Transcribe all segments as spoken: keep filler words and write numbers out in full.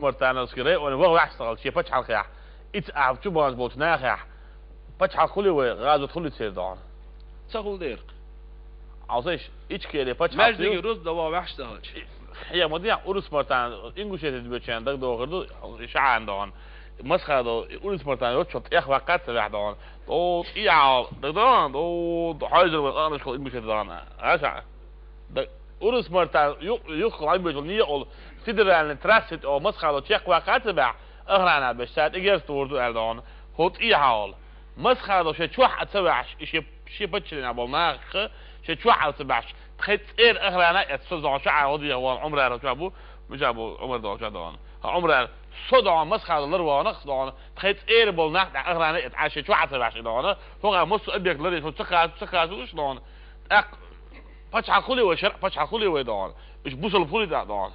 Мартановский районе ваха ваьхьа ца хилча шен пачхьалкхехь, ица ахьа чу баханчу болчу нахехь, пачхьалкх хуьлий вай, гӀазот хуьлий церан догӀана? Ца хуьлу дера. Алсаш, Ичкери пачхьалкх Маьждиге ю. Рузба дан ваха ваьхьа ца хилча. Хье, ма дехьа, Урус Мартан, Ингушетица боьдучарна дагадогӀур ду, ша а догӀана. Масхадов, Урус Мартан йоцу чохь тӀех ваккха ца ваьхьа догӀана. До, тӀехьа, дагадогӀана, до, хьойзар вайн къанаш хила Ингушетица догӀана. Аша? Да, Урус Мартан ю-, юххе лан бечул некъал федеральный трассе тӀе Масхадов чекх ваккха ца баьхьа, охрана беш, цара тӀе герз тухур ду аьлла догӀана. ХӀо тӀехьа хьала. Масхадов шен чохь а ца ваьхьаш, и шен, шен паччалина болу нахах шен чохь а ца баьхьаш, тхайн цӀера охрана эцна со догӀана, ша а гӀо дехьа вахана, Ӏумрара чохь бу, мичахь бу, Ӏумар догӀана чохь догӀана. Хьо Ӏумрара, со догӀана, Масхадов лар вахана, со догӀана, тхайн цӀера болу нах тӀехь охрана эцна, Ӏа шен чохь а ца ваьхьаш догӀана, хӀокху массо а объект ларъеш, хӀо ца кхача, ца кхача уьш догӀана. ТӀаккха пачхьалкх хуьлий вай, шарӀ пачхьалкх хуьлий вай догӀана? Уьш бусалба хуьлий догӀана?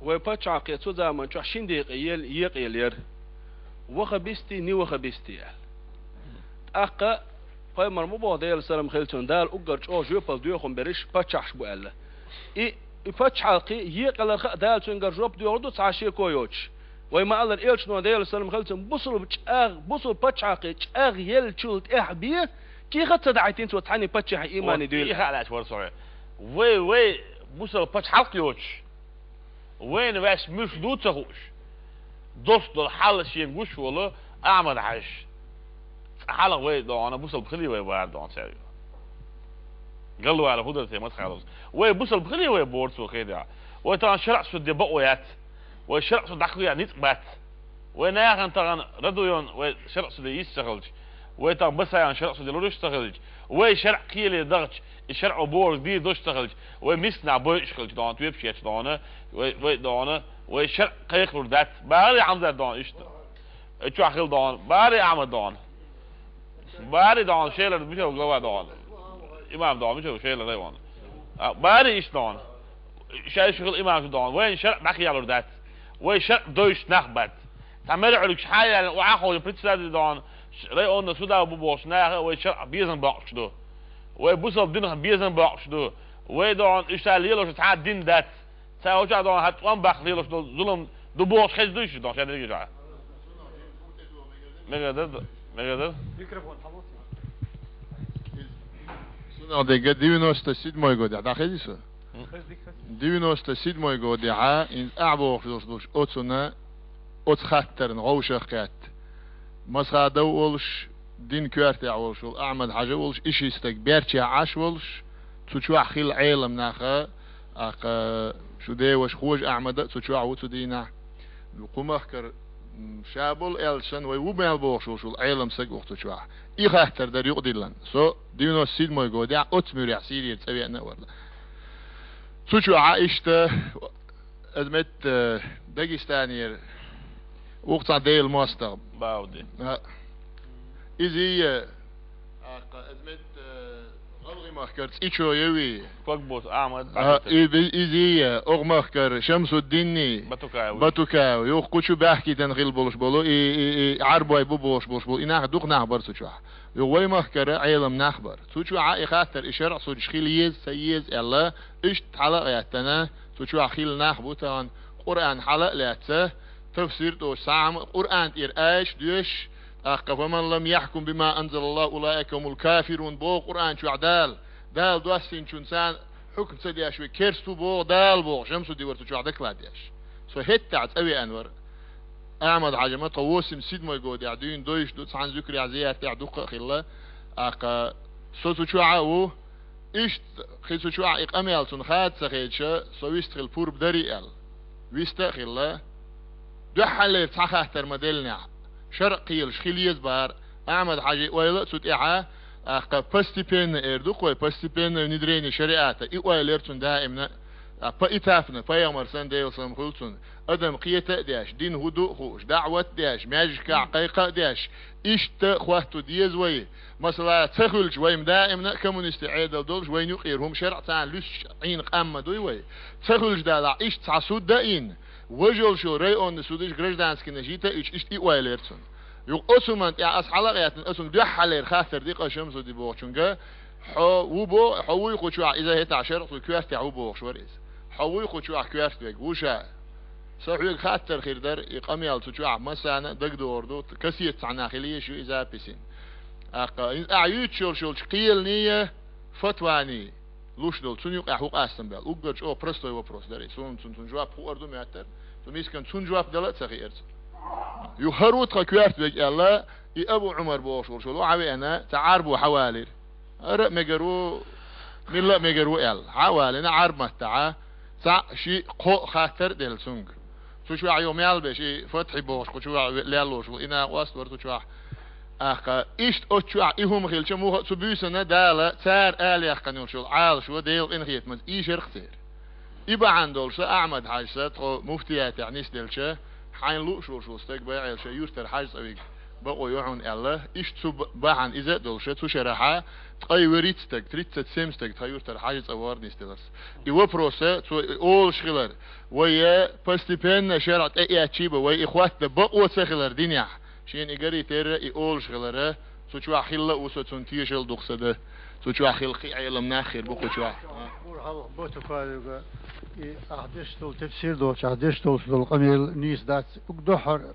Вай пачхьалкхе цу заман чохь шина декъе ел-, екъаелира. Вахабистий, невахабистий аьлла. ТӀаккха пайхамар ма боху, Делан салам хилла цунна, Дала уггар чӀогӀа жоьпалла доьхна берш паччахьаш бу аьлла. И, и пачхьалкх екъаяларх а Дала цуьнгара жоп доьхур ду цхьа шеко йоцуш. Вай ма-аллара, элчано, Делан салам хилла цунна, бусалба чӀагӀ-, бусалба пачхьалкх чӀагӀъеллачул тӀаьхьа бен, кехат ца дахьийтина цо цхьанна паччахьан иймане дуьйла. Кехат а лаьцна вара со хьоьга. Вай, вай бусалба пачхьалкх йоцуш, вайна ваьш муьлш ду а ца хууш, доссадолу хьал шена гуш волу Ахьмад-Хьаьжа. Цкъа хьалха вай догӀана бусалба хилий вай бара догӀана цаьрга. Галвала хӀун дара те Масхадовс? Вай бусалба хилий вай бора цо хедехь? Вай тахана шарӀ суд де бакъо яц. Вай шарӀ суд дӀакхехьа ницкъ бац. Вай нахана тахана радуйон вай шарӀ суде йист ца хилча, вай тахана басаян шарӀ суде луруш ца хилча, вай шарӀ кхеле дахча, и шарӀо бохург дийр долуш ца хилча, вай мисканахь бойуш хилча догӀана, тоьпаш ечу догӀана, вай, вай догӀана, вай шарӀ кхайкхалур дац. Бахаре Хьамзат догӀана иштта. И чохь хила догӀана, бахаре Ахьмад догӀана. Бари догӀана шелара мича глава догӀана. Имам догӀана мича шелара района. А, бари иштта догӀана. Шаьш хила имам шу догӀана. Вайн шарӀ дӀакхиялур дац. Вай шарӀ дойуш нах бац. Цхьа мера Ӏуьллуш хьан яьлла, у Ӏахойна председатель догӀана. Ш-, районна суда бу бохуш наха вай шарӀ безам боккхуш ду. Вай бусалба динах безам боккхуш ду. Вай догӀана иштта лелош цхьа дин дац. Ца хӀокху чохь догӀана хӀара тӀом баккха лелаш долу зулам ду бохуш хеза дуй шу догӀана шайн дерриге чохь? Мегар дара, мегар дара. Микрофон хьалоций. Сунах дерг девяносто седьмой годехь, дӀахезий со? Хеза дика хеза. Девяносто седьмой годехьа, хӀинца ахь бохуш долуш долуш, оцунна, оцу хаттарна гӀовшах кхетта. Масхадов волуш, дин коьртехь волуш волу Ахьмад-Хьажа волуш, и ши стаг берчехь Ӏаш волуш, цу чохь хилла Ӏелам наха, аккха, шу деваша Хожа Ахьмада а цу чохь ву цу дийнахь. Кху махкара, м, ша болу аьлла санна, вай ву мел бохуш волуш волу Ӏелам саг ву цу чохь. И хаттар дара юкъадиллина. Со девяносто седьмой годехь оцу муьрехь Сирера цӀа веана а вара. Цу чохь а иштта, Аса метта, э, Дагестанера вукху цхьа Делан мостагӀа. Бауди. А. Изий, э, аккха, аса метта, э, ГӀалгӀай махкара ЦӀичо яви. Когбус Ахьмад. А, Бахитов. И, и, изий, э, оха махкара Шамсуддинни. Батукаев. Батукаев. Юха кху чу баьхкийтина хила болуш болу, и, и, и, Ӏарбой бу бохуш болуш болу. И нах дукха нах бара цу чохь. Юха вай махкара Ӏелам нах бара. Цу чохь а и хаттар, и шарӀ судаш хила еза, ца еза аьлла, иштта хьала а гӀеттана, Цу чохь хилла нах бу тахана Къуръан хьала а лаьцна, тафсир а доцуш, цхьа а хӀума Къуръан тӀера аьш доьшуш, тӀаккха: «Фаман лам яхькум бима анзалаллаху, улаика хумул кафирун», боху Къуръан чохь Дала. Дала доссийначунна царна хьукм ца деш вай керст ву боху Дала боху, Шамсудди вара цу чохь доклад деш. Со хӀетахь цӀа веана вара. Ахьмад-Хьажа ма тхо восемьдесят седьмой годехь дуьйна дойуш ду, цхьана зуькарехь, зияртехь дуккха а хилла. ТӀаккха со цу чохь а ву, Иштта, кхин цу чохь и къамел цунна хада ца хеташ, со вист хила пурба дарий аьлла. Вист а хилла. Дуьххьаллера цхьа хаттар ма деллинехь, шарӀ кхелаш хила еза бара, Ахьмад-Хьажин ойла а цу тӀехьа, тӀаккха постепенно эр ду-кх вай, постепенное внедрение шариата, и ойла яра цунна даимна, а, поэтапно, пайхамар санна, Делан салам хуьлу цунна, адам кхета а деш, дин хӀун ду а хууш, даӀват а деш, маьждигехь кхайкха а деш, иштта хотту деза вай. Масала, ца хуьлча, вай-м даимна а коммунистийн Ӏедал долуш, вайна юкъера хӀума шарӀ царна луьстуш Ӏийна къам ма дуй вай. Ца хуьлча далахь, иштта цхьа суд а йина, важа йолчу районный судаш гражданскийнаш йита а йича, иштта и ойла яра цунна. Юха оцу хӀуманна тӀехь аса хьала а гӀеттина, аса цунна дуьххьаллера хаттар ди къа Шамсудди бохучуьнга: «Хьо ву бо, хьо вуй кху чохь иза хӀетахь шарӀ суд коьртехь ву?» бохуш вара иза. «Хьо вуй кху чохь коьрта вег?» Ву ша. Сан хьоьга хаттар хир дара, и къамел цу чохь массарна а дагадогӀур ду, кассета цхьанна хила езаш ю и записин. ТӀаккха, ахь юьйцуш йолуш йолчу кхеланий, фатваний луш долу, цунна юкъахь хӀун къастам баьлла? Уггар чӀогӀа простой вопрос дара и. Суна цунна, цунна жоп хуур ду моьттара. Цу мискан цунна жоп дала а ца хиира цунна. Ю хӀара ву тхан коьрта вега аьлла, и Абу Ӏумар бохуш волуш волу хьан веана, цхьа Ӏарбо хьан валийра. Ара а мегар ву, милла а мегар ву аьлла. Хьан а валийна Ӏарб маттахь, цхьаъ, шиъ, кхоъ хаттар а делла цуьнга. Цу чохь йо мел беш, и Фатхьи бохуш, кху чохь леллош ву, и накъост вара цу чохь. ТӀаккха, иштта оцу чохь и хӀума хилча, муха а цу буьйсанна Дала цара ала яьккхина йолуш йолу Ӏалашо Делан къинхетамца ийшира-кх церан. И бахьана долуш сан Ахьмад-Хьаьжас тхо муфтиятехь нисделча, хьайна лууш волуш волу стаг бен Ӏелаша юьртара Хьаьжа цӀа вига бакъо ю хьуна аьлла, иштта цу б-, бахьана иза а долуша, цу шарахьа ткъе вуьрхӀитта стаг, тридцать семь стаг тхан юьртара Хьаьжа цӀа вахара нисделарца. И вопроса цо и олуш хилар, вай постепенно шарӀ тӀеэцчий бан, вай и хӀотта бакъо ца хилар динехь, шена и гарий терра и олуш хилара, цу чохь хилла а ву со цунна тешал дукха сан дан. Цу чохь хилла кхин Ӏелам нах хир бу кху чохь. Ур хьалха Батукаевга и ахь деш долу, тепсир доцуш, ахь деш долуш долу къамел нийса дац. Уг дуьххьара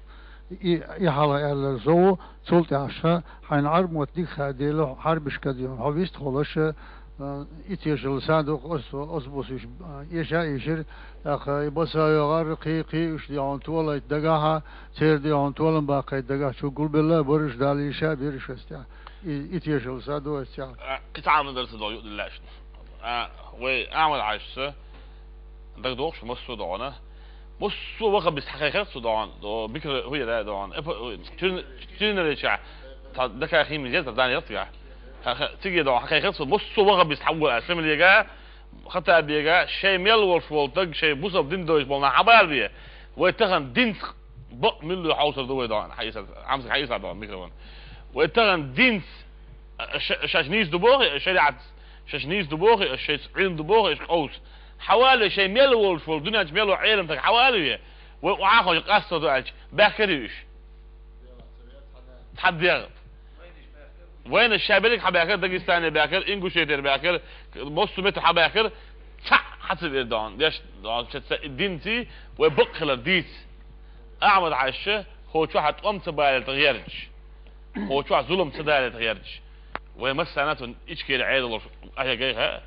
и, и хьалха аьлларг со ву, цул тӀаьхьа ша хьайна Ӏарб мотт дика хаьа дела, хьарбиш кадйон, хьо вистхуьлуш, а, и тешалла сан ду, ас, ас бусуш, а, эша а ийшира, тӀаккха и баса йогӀар, кхий, кхий уьш дегӀан толайта дагахьа, церан дегӀан толам баккхайта дагахь чу гулбелла а бараш, Дала йиша а бераш ас тӀехь. И, и тешалла сан ду ас тӀехь. А, кхин цхьа хӀума дар сан догӀу юкъа диллаьшна. А, вай Ахьмад-Хьаьжас, дагадогӀуш, массо а догӀана. Массо а ваххабист хьакхайкхира цу догӀана, до микро хӀу яра догӀана. Эпа, хӀу, тюрн-, тюрнерича, та дакахь химизет, та данерт га. Ха-, ха-, циге догӀана хьакхайкхира цу, массо а ваххабист хьавола Шамилега, Хаттабега, шайн мел волуш волу даг, шайн бусалба дин дойш болу нах хьабалабе. Вай тахана динца бакъ милла хьовсур ду вай догӀана, хьаийса, Хьамза хьаийса догӀана микрофон. Вай тахана динца, а, ша-, шаьш нийса ду боху, шариӀатца шаьш нийса ду боху, шайца Ӏилма ду боху, аш къовса. Хьавалаве, шайн мел волуш волу, дуьнен чу мел волу Ӏелам стаг хьавалаве, вай охьа а хьожа къасто ду аьлча, баьхкарий уьш? Цхьа дегӀ. Вайна ша берриг хьабаьхкар, Дагестане баьхкар, Ингушетера баьхкар, массо а метта хьабаьхкар, цхьаъ хьа ца вер догӀана. Деш догӀана, ша ца динций, вай бакъ хилар дийца. Ахьмад-Хьаьжа, хӀокху чохь тӀом ца балийта гӀерташ, хӀокху чохь зулам ца далийта гӀерташ. Вай массарна а цунна Ичкери Ӏедалош ахьегай хаьа.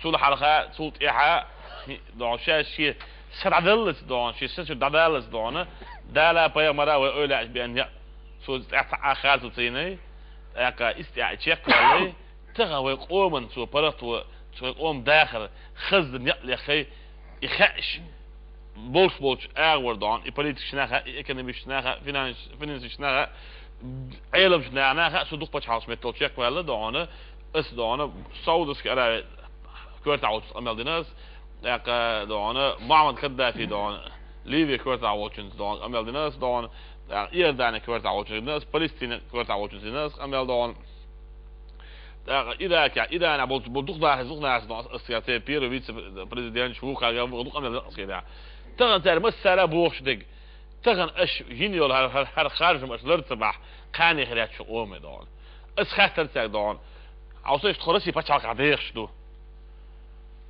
Цул хьалха, цул тӀаьхьа, догӀана, ша шен са дӀадаллалц догӀана, шен са чу дӀадаллалц догӀана, Дала, пайхамара вай ойла аьлча бен яа. Цо тӀаьхьа цхьа а хаза ца йинай, тӀаккха иза тӀаьхьа чекхваьллай, тахана вай къоман цо паргӀато, цо вай къоман дахар хаза некъ леххай, и хаьаш, болуш болчу агӀор догӀана, и политикаш наха, и экономисташ наха, финанс-, финансисташ наха, Ӏеламчу наха, наха, со дукха пачхьалкхаш меттал чекхваьлла догӀана, ас догӀана, Саудовский Аравия коьртахь волчунца къамел дина ас, тӀаккха догӀана, Мухаммад Каддафи догӀана, Ливия коьртахь волчунца догӀана, къамел дина ас догӀана, тӀаккха Иордания коьртахь волчунца дина ас, Палестина коьртахь волчунца дина ас къамел догӀана. ТӀаккха Иракехь, Ирана болчу, бу дукха даха, дукха нахаца догӀана, ас цигахь церан первый вице-президенташ, вукхарга, вукху дукха къамел дина ас цигахь. Тахана цара массара а бохуш дерг. Тахана аша йина йолу хӀара, хӀара, хӀара харжам аша лар ца бахь, кхане хир яц шу къоме догӀана. Ас хаьттар цаьрга догӀана. Хьовсийша, тхо Россия пачхьалкхехь дехаш ду.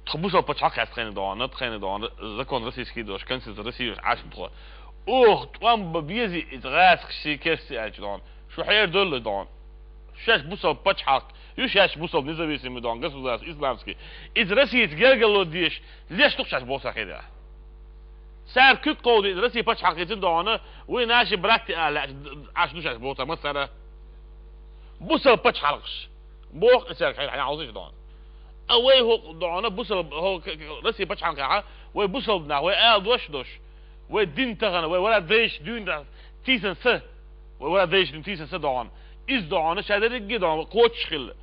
Тхо бусалба пачхьалкх яц тхайна догӀана, тхайна догӀана, закон российский дош, конституция России дош Ӏаш ду тхо. Оха тӀом бан безий иза гӀазкхашций, керстций аьлча догӀана. Шу хьерадолла догӀана. Шаьш бусалба пачхьалкх ю, шаьш бусалба независимый догӀана, государство исламский. Иза Россица гергарло дезаш, леш ду-кх шаьш боху сан хир яц. Цара куьг кховдийна Россия пачхьалкхица догӀана, вай наши братья ала лаьа, Ӏаш ду шаьш боху цара массара. Бусалба пачхьалкхаш. Боху и цаьрга хьайна, хьайна хьовсийша догӀана. А вай хӀокху догӀана бусалба, хӀо-, к-, к-, Россия пачхьалкхехьа, вай бусалба нах, вай ала дош а дош. Вай дин тахана, вай вара дайша дуьйна тийсан са. Вай вара дайша дуьйна тийсан са догӀана. Иза догӀана, ша дерриге а догӀана, кхочуш хилла.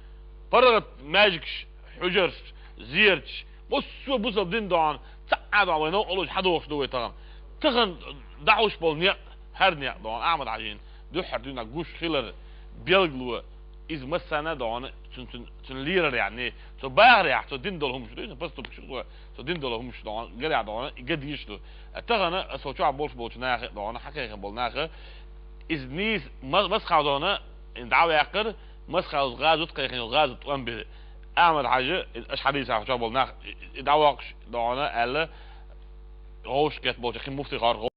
ПаргӀат маьждигаш, хьужарш, зераташ, массо а бусалба дин догӀана, цхьа а догӀана, вай новкъарло йича хьадохуш ду вай тахана. Тахана дӀахьуш болу некъ, хӀара некъ догӀана, Ахьмад-Хьаьжин дуьххьара дуьйна гуш хилар, белгало, иза массарна а догӀана, цуьнан, цуьнан, цуьнан лерарехь, цо бахарехь, цо дина долу хӀумаш ду, цо поступкаш ду, цо дина долу хӀумаш догӀана, гарехь догӀана, и ган дезаш ду. А тахана, аса чохь болуш болчу наха а догӀана, хьакхайкхина болу наха, иза нийса, ма-, Масхадовна, и дӀа а ваьккхира, Масхадовс гӀазот кхайкхина йолу гӀазот тӀом бира. Ахьмад-Хьаьжа, и аша хьадийсахь чохь болу нах, и, и дӀавоккхуш догӀана аьлла, Óisc, get bóideach, chim muftí char